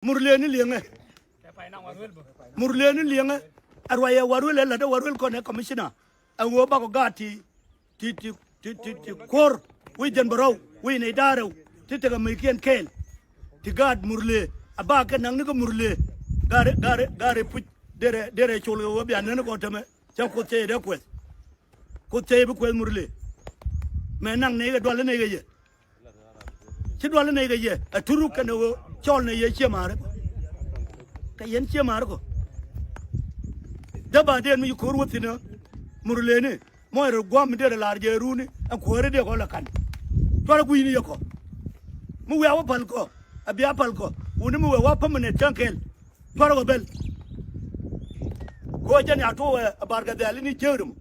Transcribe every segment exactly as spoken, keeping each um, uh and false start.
Murleni liɛŋɛ. Murleni liɛŋɛ. Ɛ ruacɛ Warwel ɛ la̱t ɛ Warwel kɔn ɛ commissioner. Ɛ ɣöö bakɔ gaat ti ti ti ti ti ti kuɔr wi̱i̱ jɛn bärɔw wi̱i̱ nɛy da̱rɛw ti tekɛ meckiɛn kɛɛl. Ti gaat Murle a bakɛ naŋni kä Murle. Ga̱rɛ ga̱rɛ ga̱rɛ puc derɛ derɛ col kɛ ɣöö bia neni kɔn tämɛ. Cä Kuoth cɛ yɛ dee kuɛth. Kuoth cɛ yɛ bi kuɛth Murle. Mɛ naŋ nɛy kɛ dual nɛy kɛ yɛ. Ci dual nɛy kɛ yɛ a turuk kɛnɛ ɣöö cɔl nɛy yɛ ciɛ ma̱a̱ri kɔ. Kɛ yɛn ciɛ ma̱a̱ri kɔ. Dee ba dee mi ci ko̱r wä thi̱n ɛ Murleni. Mɔc rɔ gua̱a̱m mi derɛ la̱r jɛ runi ɛn kuääri dee kɔ lɛ ka̱n. Cuarɛ gui̱ni yɛ kɔ. Mi wiaa wä päl kɔ a bia päl kɔ wuni mi wee wa permanent cäŋ kɛl. Cuarɛ kɔ bɛl. Kɔ jɛn ya tuɔɔk ɛ bar kɛ dhɛl ini jiääk ri mɔ.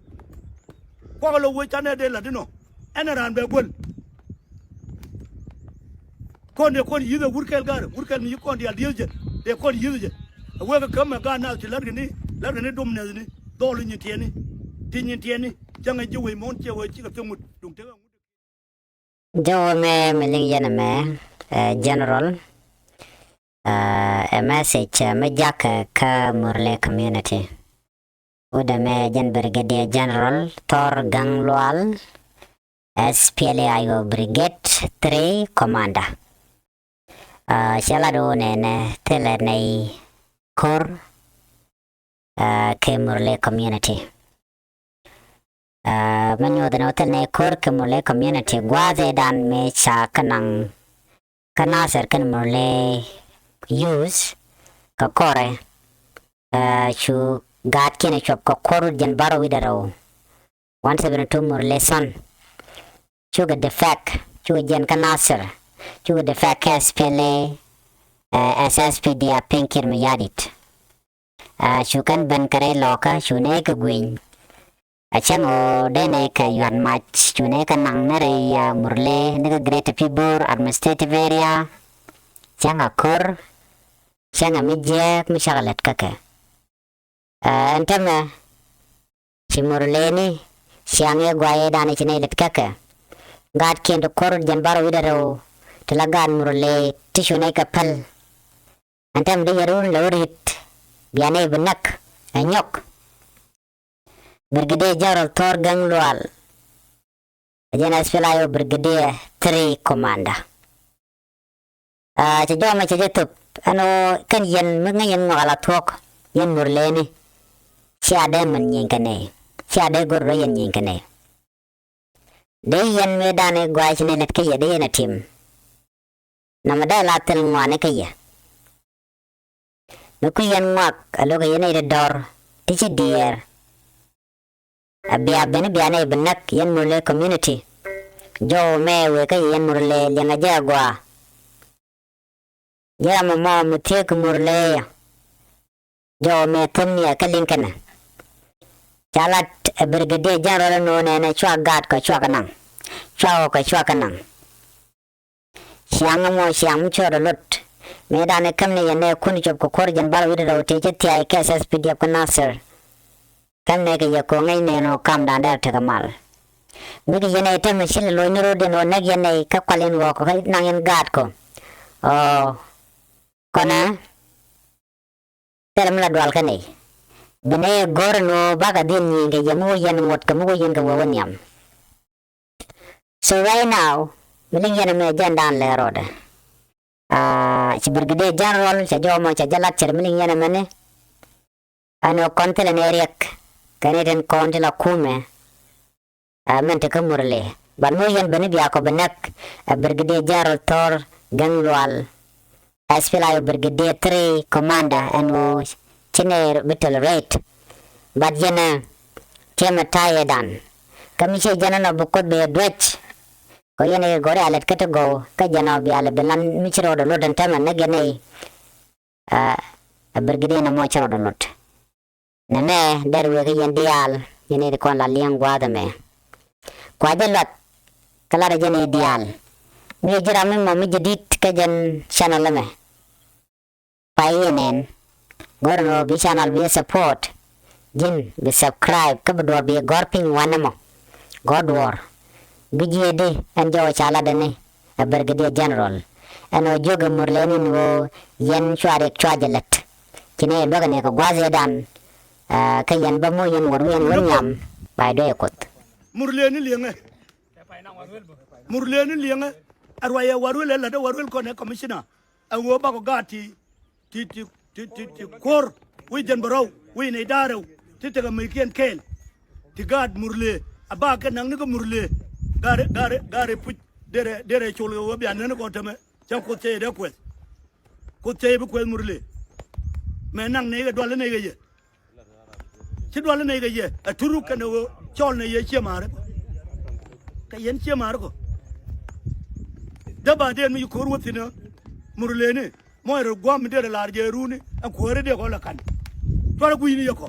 Kuak lɔ wec canɛ dee la̱t inɔ ɛn ɛ raan bɛ guäl. Kɔn dee kɔn yi̱th ɛ wur kɛl ga̱rɛ wur kɛl mi ci kɔn diaal dieth jɛ dee kɔn yi̱th jɛ. Ɛ wek ɛ käm ɛ gaat naath ti la̱tkɛ ni la̱tkɛ ni dom nɛthni dhɔl nyin tiɛni ti nyin tiɛni. Cäŋ ɛ ji̱ wec muɔ̱n ciɛ wec cikɛ thiäŋ ŋut duŋ tekɛ ŋut. Jɔwä mɛ mi liŋ yɛn ɛmɛ ɛ general. Ɛ message ɛ mi jakä kä Murle community. Wut ɛmɛ jɛn Brigadier General Thor Gaŋ Lual, S P L A I O Brigade three Commander. Ɛ cɛ lat wä nɛnɛ thilɛ nɛy ko̱r ɛ kɛ Murle community. Ɛ mi nyuɔth ni wä thil nɛy ko̱r kɛ Murle community gua̱a̱th ëëdan mëë ca kä naŋ kä Nasir kɛn Murle youth kɛ kɔrɛ. Ɛ cu gaatkiɛn ɛ cuɔp kɛ kuɔr wut jɛn bärɔw wi̱cdɛ rɛw. One seventy two Murle son. Cukɛ defect cukɛ jiɛn kä Nasir. Cukɛ defect kä S P L A, ɛ S S P D F Piny Kiir Mayardit. Ɛ cu kɛn ben kɛ rɛy lɔkä cu nɛy kɛ gui̱ny. Ɛ cäŋ ɣöö dee nɛy kɛ yuat mac cu nɛy kɛ naŋ ni rɛy ɛ Murle ni kä Greater Pibor Administrative Area. Cäŋ ɛ ko̱r cäŋ ɛ mi jiääk mi cakɛ lät kä kɛ. Ɛ ɛn tämɛ ci Murleni ciaŋ i̱ guayɛ danɛ ci nɛy lät kä kɛ. Gaatkiɛn ti ko̱r jɛn bärɔw wi̱cdɛ rɛw ti la gaat Murle ti cu nɛy kɛ päl. Ɛn tämɛ dee yɛ run lɛ wä ri̱t bia nɛy bi näk ɛ nyɔk. Brigadier General Thor Gaŋ Lual. Ɛ jɛn S P L A I O Brigadier three Commander. Aa, cɛ jɔmɛ cɛ jɛ thop ɛn ɣöö kɛn yɛn mi ŋäc yɛn ŋɔak ala thuɔ̱k yɛn Murleni. Cia dee män nyieny kɛ nɛy cia dee go̱r rɔ yɛn nyieny kɛ nɛy. Dee yɛn mëë danɛ gua̱a̱c ni lät kä yɛ dee yɛn a tim. Nɔmɔ dee la thil ŋuani kä yɛ. Mi kui̱ yɛn ŋuak a lo̱kɛ yɛn nɛy ti dɔ̱r ti ci diɛɛr. A bia ben bia nɛy bi näk yɛn Murle community. Jɔw mɛ wëë kä yɛ yɛn Murle liɛŋɛ jɛ a gua̱a̱. Jɛ ram mɔ mi thiek Murle yɛ. Jɔw mɛ thum ni a kä liŋ kɛnɛ. Ca lat ɛ Brigadier General ni wä nɛnɛ cua gaat kɛ cua kɛ naŋ. Cua wä kɛ cua kɛ naŋ. Ciaŋ mɔ ciaŋ mi cɔɔd ɔ lot. Mëë danɛ käm ni yɛn nɛ kun cop kɛ kuɔr jɛn bal wi̱dɛ rɛw tëë cä thia̱a̱c kɛ S S P D F kä Nasir. Käm nɛ kɛ yɛ ko̱ŋ ŋäc nɛn ɔ kam dan dɛr tekɛ mal. Bikɛ yɛn ɛ tämɛ ci lɛ lo̱c ni ro̱diɛn ɔ näk yɛn nɛy kä kual in ɣɔɔk kä naŋ in gaat kɔ. Ɔ kɔnɛ. Thilɛ mi la dual kä nɛy. Bi nɛy ɛ go̱r ɛn ɣöö bakɛ dhil nyieny kɛ yɛ mi wä yɛn ŋuɔ̱t kɛ mi wä yɛn kɛ wee wä nhiam. So right now mi liŋ yɛn ɛmɛ jɛn dan lɛ rɔɔdɛ. Aa, ci Brigadier General cɛ jɔmɔ cɛ jɛ lat cɛr mi liŋ yɛn ɛmɛni. Ɛn ɣöö kɔn thilɛ nɛy riɛk kɛ nɛy tin kɔn ti la kumɛ. Aa, mɛn ti kä Murle. But mi wä yɛn beni bia kɔ bi näk ɛ Brigadier General Thor Gaŋ Lual. S P L A I O Brigadier three Commander ɛn ɣöö ci nɛy bi tolerate. But yɛn ɛ tiɛmɛ ta̱yɛ dan. Kä mi ciɛ jɛn ɛn ɔ bi Kuoth bɛ duec. Kɔ yɛn ɛ gɔri a lɛt kä ti gɔw kä jɛn ɔ bia lɛ bi lan mi ci rɔɔdɛ lot ɛn tämɛ näk yɛn ɛ. Aa, ɛ Brigadier nɔmɔ ci rɔɔdɛ lot. Nɛmɛ dɛr wëë kä yɛn diaal yɛn ɛ ti kɔn la liɛŋ gua̱a̱th ɛmɛ. Kua jɛ luath kä lat ɛ jɛn ɛ diaal. Mi ji̱ ram mi mɔ mi ji̱ di̱t kä jɛn channel ɛmɛ. Pay yɛ nɛn. Gɔr nɔ bi channel bi support. Ji̱n bi subscribe kä bi duɔr bi gɔr piny wanɛ mɔ. Gɔr duɔr. Bi jiɛ di ɛn jɔwä ca lat ɛni ɛ Brigadier General. Ɛn ɣöö jiök ɛ Murleni ni ɣöö yɛn cua riɛk cua jɛ lät. Ci nɛy ɛ luäk ɛ nɛy kɛ gua̱a̱th ëëdan. Kä yɛn bä moc yɛn wär wi̱i̱ ɛn wä nhiam ba i̱ duec ɛ Kuoth. Murleni liɛŋɛ. Murleni liɛŋɛ. Ɛ ruacɛ Warwel ɛ la̱t ɛ Warwel kɔn ɛ commissioner. Ɛ ɣöö bakɔ gaat ti ti ti ti ti ti kuɔ̱r wi̱i̱ jɛn bärɔw wi̱i̱ nɛy da̱ŋ rɛw ti tekɛ meckiɛn kɛɛl. Ti gaat Murle a ba kɛ naŋni kä Murle. Ga̱rɛ ga̱rɛ ga̱rɛ puc derɛ derɛ col kɛ ɣöö bia nɛn kɔn tämɛ. Cä Kuoth cɛ yɛ dee kuɛth. Kuoth cɛ yɛ bi kuɛth Murle. Mɛ naŋ nɛy kɛ dual nɛy kɛ yɛ. Ci dual nɛy kɛ yɛ a turuk kɛnɛ ɣöö cɔl nɛy yɛ ciɛ ma̱a̱r kɔ. Kɛ yɛn ciɛ ma̱a̱r kɔ. Dee ba dee mi ci ko̱r wä thi̱n ɛ Murleni. Mɔc rɔ gua̱a̱m mi derɛ la̱r jɛ runi ɛn kuääri dee kɔ lɛ ka̱n. Cuarɛ gui̱ni yɛ kɔ.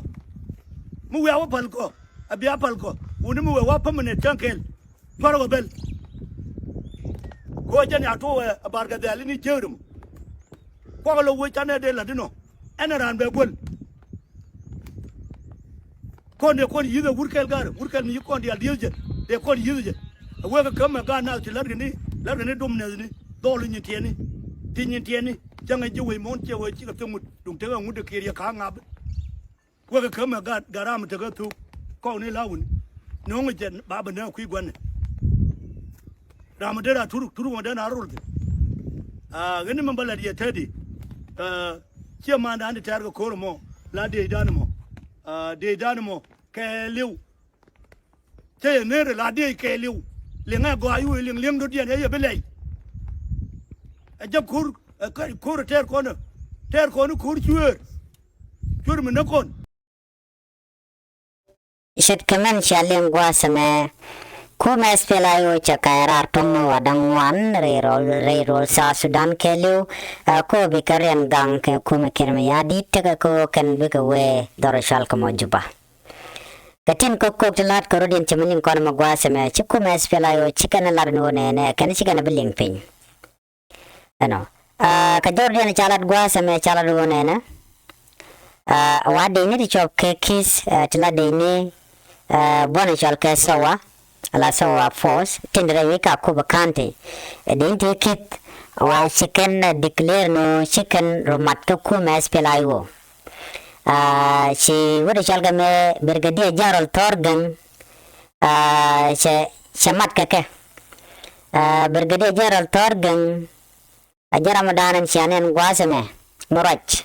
Mi wiaa wä päl kɔ a bia päl kɔ wuni mi wee wa permanent cäŋ kɛl. Cuarɛ kɔ bɛl. Kɔ jɛn ya tuɔɔk ɛ bar kɛ dhɛl ni jiääk ri mɔ. Kuak lɔ wec canɛ dee la̱t inɔ ɛn ɛ raan bɛ guäl. Kɔn dee kɔn yi̱th ɛ wur kɛl ga̱r wur kɛl mi ci kɔn diaal dieth jɛ dee kɔn yi̱th jɛ. Ɛ wek ɛ käm ɛ ga̱r naath ti la̱tkɛ ni la̱tkɛ ni dom nɛthni dhɔl nyin tiɛni. Ti nyin tiɛni cäŋ ɛ ji̱ wec muɔ̱ɔ̱n ciɛ wec cikɛ thiek ŋut duŋ tekɛ ŋut ɛ kiɛɛr yɛ ka̱a̱k ŋa̱p. Wek ɛ käm ɛ ga̱r ga̱r ram tekɛ thuk kɔk ni la wuni. No̱o̱ŋ jɛ ba bɛ nääk kui̱ gua̱nɛ. Ram ɛ derɛ a turuk turuk ɛ derɛ a rol thi̱n. Ɣän ni mɛn bä la̱t yɛ tätdi. Ciɛ mandan ti tɛ̈r kɛ ko̱r ɛmɔ la dëëcdan ɛmɔ. Dëëcdan ɛmɔ kɛɛliw. Cä yɛ ner la dëëc kɛɛliw. Liŋɛ gɔaa i̱ wëë liŋ liŋ do̱diɛn ɛ yɛ bi lɛy. Ɛ jɛ ko̱r ɛ ko̱r ɛ tɛɛr kɔn ɛ tɛɛr kɔn i̱ ko̱r cuëër. Cuëër mi näk kɔn. Ce̱tkɛ mɛn cia liŋ gua̱a̱th ɛmɛ. Kumɛ SPLA-IO cɛ ka̱c raar to̱ŋ ni wa da̱ŋ ŋuan rɛy rol rɛy rol South Sudan kɛɛliw. Ɛ kɔ bikɛ riɛn gaŋ kɛ kumɛ Kiir Mayardit tekɛ kɛ ɣöö kɛn bikɛ wee dhɔr cɔal kɛ mɔ Juba. Kɛ tin kɔk kɔk ti la̱t kɛ rɔ̱diɛn cɛ mi liŋ kɔn mɛ gua̱a̱th ɛmɛ ci kumɛ SPLA-IO ci kɛn ɛ lat ni ɣöö nɛnɛ kɛn ci kɛn ɛ bi liŋ piny. Ɛnɔ. Kä jɔr diɛn ca lat gua̱a̱th ɛmɛ ca lat ɣöö nɛnɛ. Wa dee ni ti cɔp kɛ ki̱th ti la dee ni buɔ̱n cɔal kɛ SSOA. La SSOA force tin rɛy wi̱i̱ ka Akobo County. Dee ni ti ki̱th wa ci kɛn declare nɔ ci kɛn rumat kä kumɛ SPLA-IO. Ci wut cɔal kɛ mɛ Brigadier General Thor Geng. Cɛ cɛ mat kɛ kɛ. Brigadier General Thor Geng. A jɛ ramdan ɛn cia nɛn gua̱a̱th ɛmɛ mi ruac.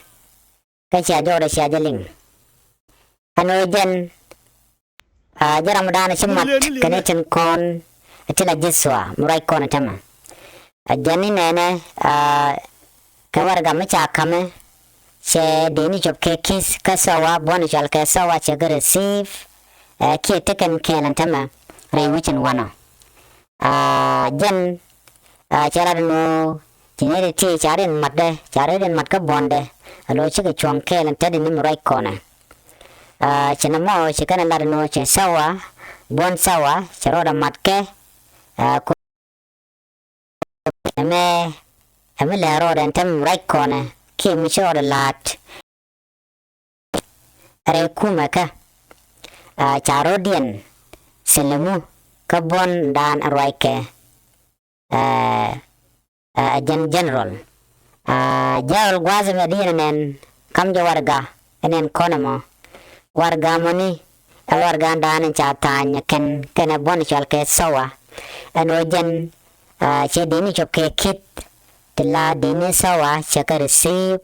Kä cia jɔɔdɛ cia jɛ liŋ. Ɛn ɣöö jɛn a jɛ ramdan ci mat kɛnɛ tin kɔn ti la Joshua mi ruac kɔn tɛmɛ. A jɛn ni nɛnɛ a kɛ warɛga mi ca ka̱mɛ. Cɛ dee ni cop kɛ ki̱th kä SSOA buɔ̱n cɔal kɛ SSOA cɛ kɛ receive. Ɛ kiɛ tekɛn kɛɛl ɛn tɛmɛ rɛy wecin wanɔ. A jɛn a cɛ lat ni ɣöö ci nɛy ti ti ca rin matdɛ ca rin mat kä buɔ̱ndɛ. A lo̱ cikɛ cuɔ̱ŋ kɛɛl ɛn tätdi ni mi ruac kɔnɛ. A ci nɛmɔ ci kɛn lat ni ɣöö cɛ SSOA buɔ̱n SSOA cɛ rɔɔdɛ mat kɛ. A ku ɛmɛ ɛmɛ lɛ rɔɔdɛ ɛn tɛmɛ mi ruac kɔnɛ kiɛ mi ci rɔɔdɛ la̱t. Rɛy kumɛ kä a ca rɔ̱diɛn thilɛ mu kä buɔ̱ndan a ruackɛ. A jɛn general a general gua̱a̱th ɛmɛ di̱i̱n ɛnɛn kam jɛ warɛga ɛnɛn kɔn ɛmɔ. Warɛga mɔni ɛ warɛgandan in ca tha̱a̱ny ɛ kɛn kɛnɛ buɔ̱n cɔal kɛ SSOA. Ɛn ɣöö jɛn a cɛ dee ni cop kɛ ki̱th ti la dee ni SSOA cɛ kɛ receive.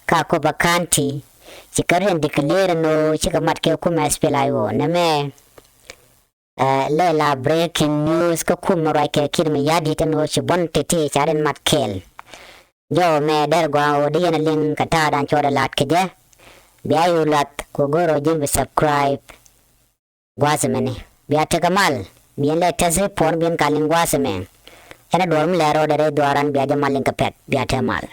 Kä Akobo County ci kɛ riɛn declare ɛn ɣöö cikɛ mat kɛ kumɛ SPLA-IO nɛmɛ. Ɛ lɛ la breaking news kä kumɛ ruac kɛ Kiir Mayardit ɛn ɣöö ci buɔ̱n teti ca rin mat kɛɛl. Jɔw mɛ dɛr gɔaa ɣöö di yɛn a liŋ kɛ ta̱a̱dan cɔɔdɛ la̱t kɛ jɛ. Bia yu lath kɛ go̱o̱r ɣöö ji̱n bi subscribe. Gua̱a̱th ɛmɛni bia tekɛ mal bi yɛn lɛ tɛth ri puɔ̱n bi yɛn ka liŋ gua̱a̱th ɛmɛ. Ɛn a duɔ̱ɔ̱r mi lɛ rɔɔdɛ rɛy dhuaaran bia jɛ mal liŋ kɛ pɛ̈th bia te mal.